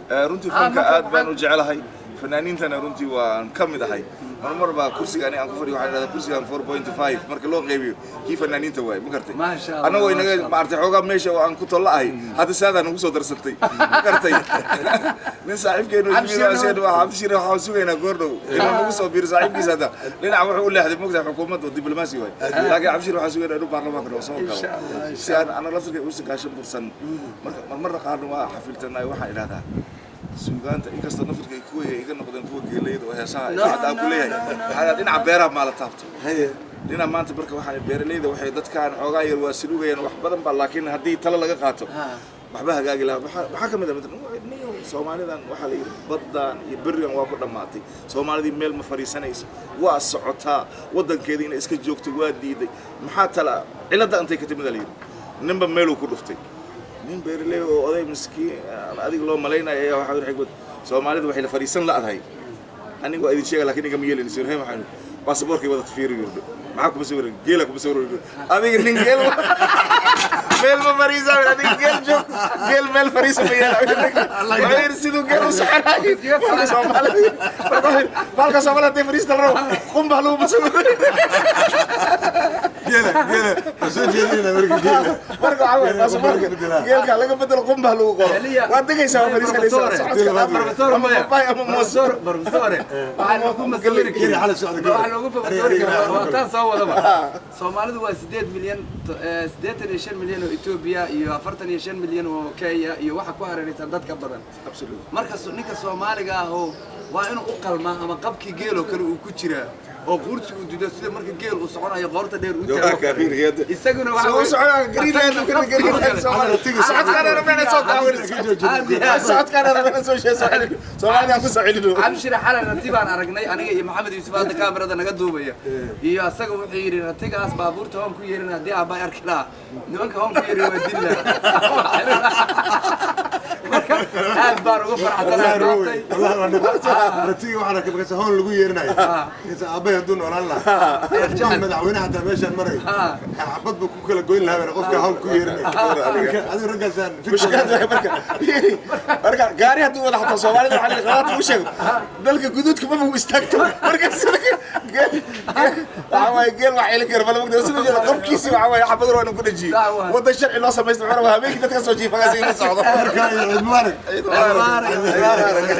Runtii fanka marka aad baan u jecelahay, fanaaniintana runtii waan ka mid ahay. Marmar baa kursiga ani aan ku fadhiyo, waxaan idhahdaa kursigan 4.5 marka loo qeybiyo kii fanaaniinta waaye, ma gartay? Maasha Allah, Annagoo inaga maasha Allah. Maaragtay, xoogaa meesha oo aan ku tolla ahay, hadda saadaan ugu soo darsantay, ma gartay? Nin saaxiibkeenu Cabshirna yimid waa Cabshir. Waxaan sugaynaa goordhow inuu nagu soo biiro saaxiibkiisa. Hadda dhinaca wuxuu u leexday, mogtahay, xukuumadda oo diblomaasi waay, laakiin Cabshir waxaan sugaynaa inuu baarlamaanka noo soo galo Insha Allah, insha si aan ana laftirka uusan gaashan bursan. Marka marmarna qaarna waa xafiltanaay. Waxaan idhahdaa suugaanta, inkastoo naftirka ay kuwa iga noqdeen kuwa geelayda oo heesaha No, hadda aan ku no, leeyahay, no, no. waxaa dhinaca beeraha maala taabto. Haye. Dhinaca maanta marka waxaan beeralayda waxay dadkaan xoogaa yar waa silugayaan wax badan ba, laakiin haddii talo laga qaato waxba hagaagi lahaa. Waxaa ka mid ah matalan niyow Soomaalidan waxaa la yidhi baddan iyo berrigan waa ku dhammaatay. Soomaalidii meel ma fadhiisanayso, waa socotaa, waddankeedii inay iska joogto waa diiday. Maxaa tala? Cilladda intay ka timid la yidhi, ninba meeluu ku dhuftay. Nin beeraley oo oday miskiin aan adiga loo malaynayo ayaa waxaa yidhi, xigmad Soomaalida waxay la fadhiisan la'dahay aniga waa idin sheega, laakiin igama yeelinayso. Reer waxaan baasaboorkay wada fiiri yurdo, maxaa kuma sawiran geela, kuma sawiran adiga nin geel meel ma fariisa, adiga geel joog, geel meel fariisa ma yeela. Wuxuu yidhi siduu geel u soconayo Soomaalida, marka baalka Soomaalida hadday fariista la rabo qumba lagu masawiray. Geela, geela waa soo jeedinayna marka geela. Marka waxaa waye baasaboorka geelka laga bedelo, qumba lagu qoro, waa degaysaa, waa fariisanaysaa socodka Professor, ama maya. Papay ama moos. Professor, waxaa loogu masawiri Geela xalay socda karin, waxaa loogu masawiri karaa waa taan soo wadaba. Soomaalidu waa 8 milyan, 85 milyan oo Ethiopia iyo 45 milyan oo Kenya iyo waxa ku hareeraysan dadka badan. Marka ninka Soomaaliga ah oo waa inuu u qalmaa ama qabkii geeloo kale uu ku jiraa oo quursi uu dido, sida marka geel uu soconayo qoorta dheer uu taago. Isaguna waxa Soo soconaa Greenland ka Greenland Soomaaliya socodkaana rabana soo daawin, socodkaana rabana soo sheeg Soomaaliya ku soo celino. Cabshire, xalay rati baan aragnay aniga iyo Maxamed Yuusuf, hadda kaamirada naga duubaya iyo asaga. Wuxuu yidhi ratigaas baabuurta hoon ku yeerin, haddii aabaa arki lahaa nimanka hoon ku yeerin waa dil lahaa. Marka aad baan uga farxsanahay maantay. Ratiga waxaan arkay markaas hoon lagu yeerinayo. Markaas aabbahay hadduu noolaan lahaa, haddii madaxweyne xataa meeshaan marayo, xabad buu ku kala goyn lahaa qofka hoon ku yeerinayo. Marka adigu raggaasaan Mushkilad waay. Marka gaari hadduu wada xataa Soomaalida waxaa la qalaad u sheego dalka guduudka maba u istaagto. Marka sida geel waxa waaye, geel wax celin kara bal mogta siduu jeeda qofkiisi waxa waaye xabad waa inuu ku dhajiyo. Sax waay. Wadan sharci loo samaysto wuxuu rabaa habeenkii dadka soo jiifagaas inuu socdo. Marka ciid mubaarak. Ciid mubaarak.